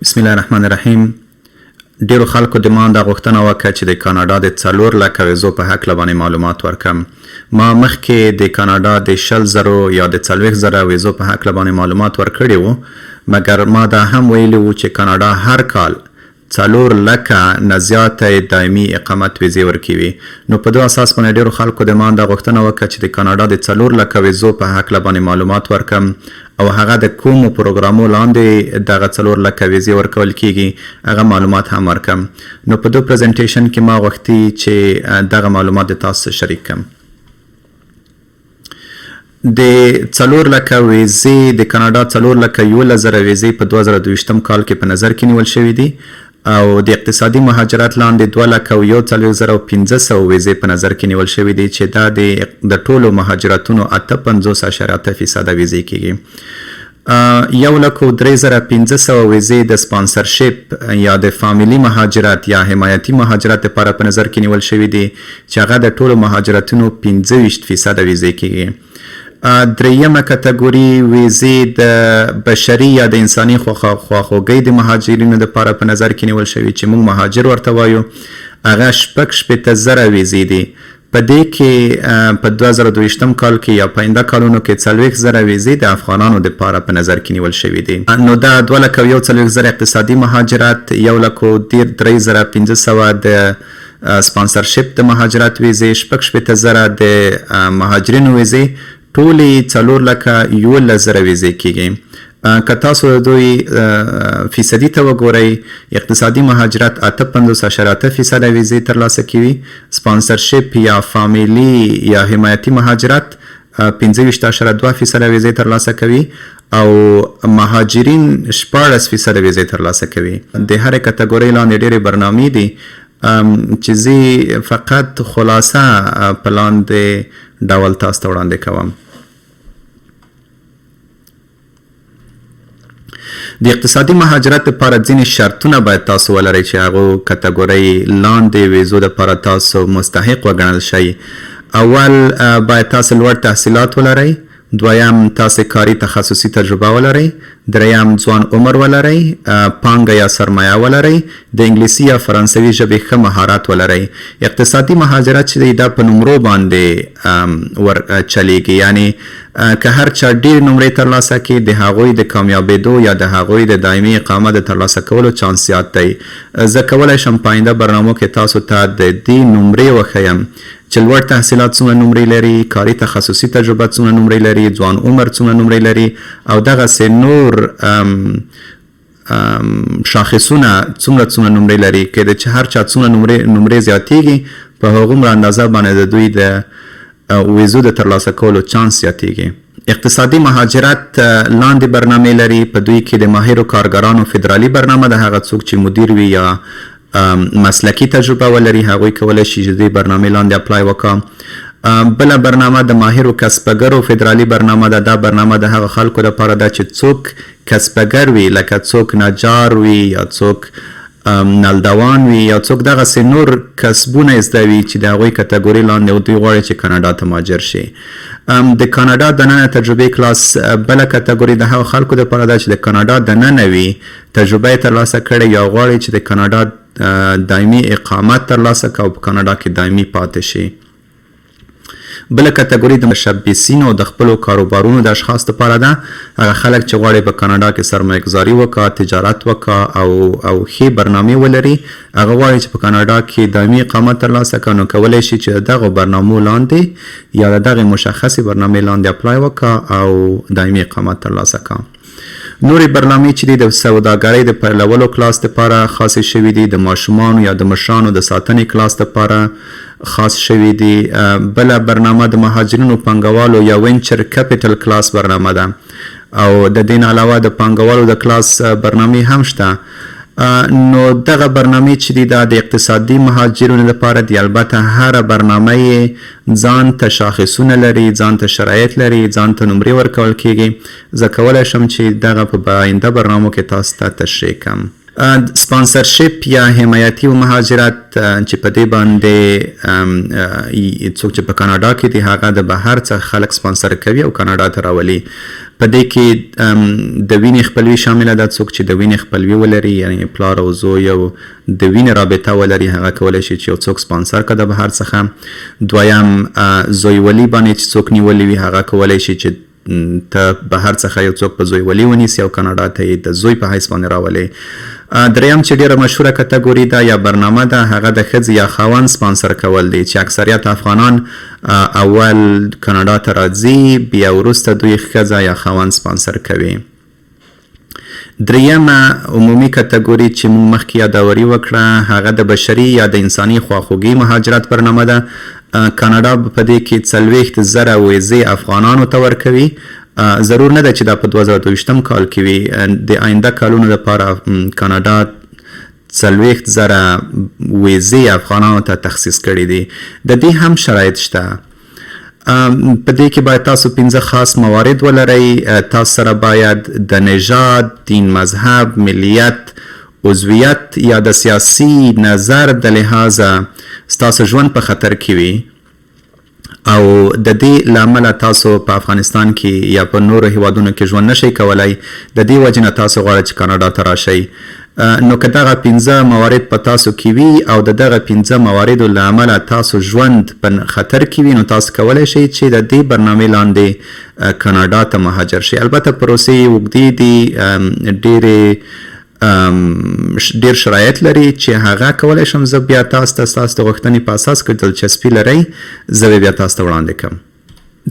بسم الله الرحمن الرحیم. ډیرو خلکو د ما دا غوښتنه وکړه چې د کاناډا د 4 لکه ویزو په هکله باندې معلومات ورکم. ما مخکې د کاناډا د 20 زرو یا د 40,000 ویزو په هکله باندې معلومات ورکړي وو، مګر ما دا هم ویلي وو چې کاناډا هر کال 4 لکه نه زیاته دایمي اقامت ویزې ورکوي. نو په دې اساس باندې ډیرو خلکو د ما دا غوښتنه وکړه چې د کاناډا د 4 لکه ویزو په هکله باندې معلومات ورکم او هغه د کومو پروګرامو لاندې دغه 4 لکه ویزې ورکول کیږي، هغه معلومات هم ورکم. نو په دې presentation کې ما غوښتي چې دغه معلومات د تاسو شریک کم. د 4 لکه ویزې، د کاناډا 4,11,000 ویزې په 2022 کال کې په نظر کې نیول شوې دي او د اقتصادي مهاجرت لاندې 2,41,500 ویزې په نظر کې نیول شوې دي چې دا د ټولو مهاجرتونو 58.8% ویزې کیږي. 1,03,500 ویزې د sponsorship یا د فامیلي مهاجرت یا حمایتي مهاجرت لپاره په نظر کې نیول شوې دي چې هغه د ټولو مهاجرتونو 25% ویزې کیږي. درېیمه کتګوري ویزې د بشري یا د انساني خواخوږۍ د مهاجرینو لپاره په نظر کې نیول شوي چې موږ مهاجر ورته وایو، هغه 66,000 ویزې دي. په دې کې په 2022 کال کې یا په آینده کالونو کې 40,000 ویزې د افغانانو لپاره په نظر کې نیول شوې دي. نو دا 2,41,000 اقتصادي مهاجرت، 1,03,500 د sponsorship د مهاجرت ویزې، 66,000 د مهاجرینو ویزې، ټولې 4,11,000 ویزې کیږي. که تاسو د دوی فیصدي ته وګورئ، اقتصادي مهاجرت 58.8% ویزې ترلاسه کوي، sponsorship یا فامیلي یا حمایتي مهاجرت 25.2% ویزې ترلاسه کوي او مهاجرین 16% ویزې ترلاسه کوي. د هرې کتګورۍ لاندې ډېرې برنامې دي چې زه فقط خلاصه په لاندې ډول تاسو ته وړاندې کوم. د اقتصادي مهاجرت لپاره ځینې شرطونه باید تاسو ولرئ چې هغو کتګورۍ لاندې ویزو لپاره تاسو مستحق وګڼل شئ. اول، باید تاسو لوړ تحصیلات ولرئ. دویم، تاسو کاري تخصصي تجربه ولرئ. دریم، ځوان عمر ولرئ، پانګه یا سرمایه ولرئ، د انګلیسي یا فرانسوي ژبې ښه مهارت ولرئ. اقتصادي مهاجرت چې دی، دا په نمرو باندې ور چلیږي، یعنی که هر چا ډیر نمرې ترلاسه کړي، د هغوی د کامیابېدو یا د هغوی د دایمي اقامت د ترلاسه کولو چانس زیات دی. زه کولای شم په آینده برنامو کې تاسو ته د دې نمرې وښیم چې لوړ تحصیلات څومره نمرې لري، کاري تخصصي تجربه څومره نمرې لري، ځوان عمر څومره نمرې لري او دغسې نور ام ام شاخصونه څومره څومره نمرې لري. که د هر چا څومره نمرې زیاتیږي، په هغومره اندازه باندې د دوی د ویزو د ترلاسه کولو چانس زیاتیږي. اقتصادي مهاجرت لاندې برنامې لري. په دوی کې د ماهرو کارګرانو فدرالي برنامه ده. هغه څوک چې مدیر وي یا مسلکي تجربه ولري، هغوی کولی شي چې د دې برنامې لاندې apply وکړي. بله برنامه د ماهرو کسبګرو فدرالي برنامه ده. دا برنامه د هغه خلکو لپاره ده چې څوک کسبګر وي، لکه څوک نجار وي یا څوک نلدوان وي یا څوک دغسې نور کسبونه زده وي چې د هغوی کتګوري لاندې او دوی غواړي چې کاناډا ته مهاجر شي. د کاناډا دننه تجربې کلاس بله کتګوري د هغو خلکو لپاره ده چې د کاناډا دننه وي، تجربه یې ترلاسه کړې یا غواړي چې د کاناډا دایمي اقامت ترلاسه کړي او په کاناډا کې دایمي پاتې شي. بله کتګوري د متشبثینو او د خپلو کاروبارونو د اشخاص لپاره ده. هغه خلک چې غواړي په کاناډا کې سرمایه ګذاري وکړي، تجارت وکړي او ښې برنامې ولري، هغه غواړي چې په کاناډا کې دایمي اقامت ترلاسه کړي، نو کولی شي چې د دغو برنامو لاندې یا د دغې مشخصې برنامې لاندې apply وکړي او دایمي اقامت ترلاسه کړي. نورې برنامې چې دي، د سوداګرۍ د پیلولو کلاس لپاره خاصې شوې دي، د ماشومانو یا د مشرانو د ساتنې کلاس لپاره خاص شوې دي. بله برنامه د مهاجرینو پانګوالو یا venture capital کلاس برنامه ده او د دې نه علاوه د پانګوالو د کلاس برنامې هم شته. نو دغه برنامې چې دي، دا د اقتصادي مهاجرینو لپاره دي. البته هره برنامه یې ځان ته شاخصونه لري، ځان ته شرایط لري، ځان ته نمرې ورکول کیږي. زه کولی شم چې دغه په آینده برنامو کې تاسو ته تشریح کړم. سپانسرشپ یا حمایتي مهاجرت چې په دې باندې څوک چې په کاناډا کې دي هغه د بهر څخه خلک سپانسر کوي او کاناډا ته راولي. په دې کې د وینې خپلوي شامله ده، څوک چې د وینې خپلوي ولري، یعنی پلار او زوی او د وینې رابطه ولري، هغه کولی شي چې یو څوک سپانسر کړه د بهر څخه. دویم، زوی ولي باندې چې څوک نیولي وي هغه کولی شي چې ته بهر څخه یو څوک په زوی ولي ونیسي او کاناډا ته یې د زوی په حیث باندې راولي. دریم چې ډیره مشهوره کتګوري ده یا برنامه ده، هغه د ښځې یا خاوند سپانسر کول دي، چې اکثریت افغانان اول کاناډا ته راځي، بیا وروسته دوی ښځه یا خاوند سپانسر کوي. دریمه عمومي کتګوري چې موږ مخکې یادوري وکړه هغه د بشري یا د انساني خواخوږي مهاجرت برنامه ده. کاناډا په دې کې 40,000 ویزې افغانانو ته ورکوي. ضرور نه ده چې دا په 2022 کال کې وي، د آینده کالونو لپاره کاناډا 40,000 ویزې افغانانو ته تخصیص کړي دي. د دې هم شرایط شته. په دې کې باید تاسو 5 خاص موارد ولرئ. تاسو سره باید د نژاد، دین، مذهب، ملیت، عضویت یا د سیاسي نظر د لحاظه ستاسو ژوند په خطر کې وي او د دې له امله تاسو په افغانستان کې یا په نورو هیوادونو کې ژوند نشئ کولای، د دې وجې نه تاسو غواړئ چې کاناډا ته راشئ. نو که دغه 5 موارد په تاسو کې وي او د دغه 5 مواردو له امله تاسو ژوند په خطر کې وي، نو تاسو کولی شئ چې د دې برنامې لاندې کاناډا ته مهاجر شئ. البته پروسې یې اوږدې دي، ډېر شرایط لري چې هغه کولی شم زه بیا تاسو ته ستاسو د غوښتنې په اساس که دلچسپي لرئ زه به بیا تاسو ته وړاندې کړم.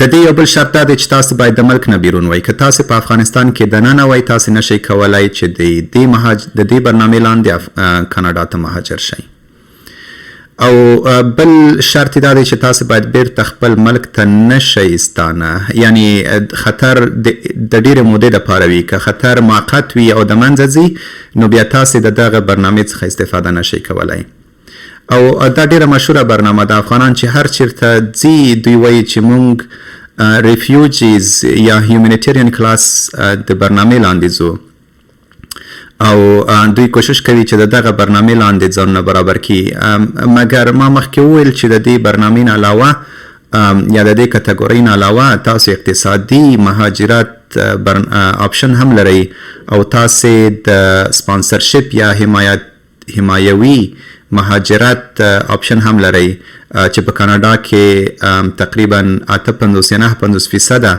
د دې یو بل شرط دا دی چې تاسو باید د ملک نه بیرون وئ. که تاسو په افغانستان کې دننه وئ تاسو نشئ کولای چې د دې برنامې لاندې کاناډا ته مهاجر شئ. او بل شرط دا دی چې تاسو باید بیرته خپل ملک ته نشئ ستانه، یعنی خطر د ډېرې مودې دپاره وي. که خطر موقت وي او د منځه ځي نو بیا تاسو د دغه برنامې څخه استفاده نشئ کولای. او دا ډېره مشهوره برنامه ده. افغانان چې هر چیرته ځي دوی وایي چې مونږ refugees یا humanitarian class د برنامې لاندې ځو، او دوی کوشش کوي چې د دغه برنامې لاندې ځانونه برابر کړي. مګر ما مخکې وویل چې د دې برنامې نه علاوه یا د دې کتګورۍ نه علاوه تاسو اقتصادي مهاجرت option هم لرئ او تاسو د sponsorship یا حمایوي مهاجرت option هم لرئ چې په کاناډا کې تقریبا 58 یا 59%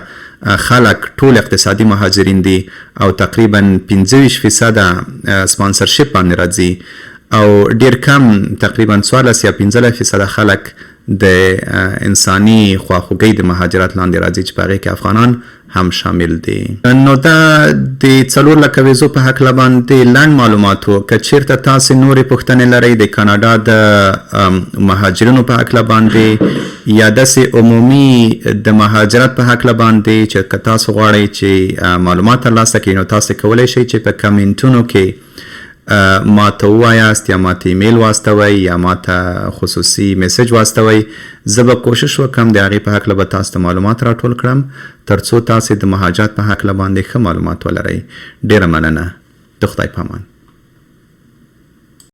خلک ټول اقتصادي مهاجرین دي او تقریبا 25% sponsorship باندې راځي، او ډیر کم تقریبا 14 یا 15% خلک د انساني خواخوږۍ د مهاجرت لاندې راځي چې په هغې کې افغانان هم شامل دي. نو دا د 4 لکه ویزو په هکله باندې لنډ معلومات وو. که چیرته تاسې نورې پوښتنې لرئ د کاناډا د مهاجرینو په هکله باندې یا داسې عمومي د مهاجرت په هکله باندې چې که تاسو غواړئ چې معلومات ترلاسه کړئ، نو تاسو کولی شئ چې په کمنټونو کې ما ته ووایاست یا ما ته ایمیل واستوئ یا ما ته خصوصي message واستوئ. زه به کوشش وکړم د هغې په هکله به تاسو ته معلومات راټول کړم ترڅو تاسې د مهاجرت په هکله باندې ښه معلومات ولرئ. ډېره مننه، د خدای په امان.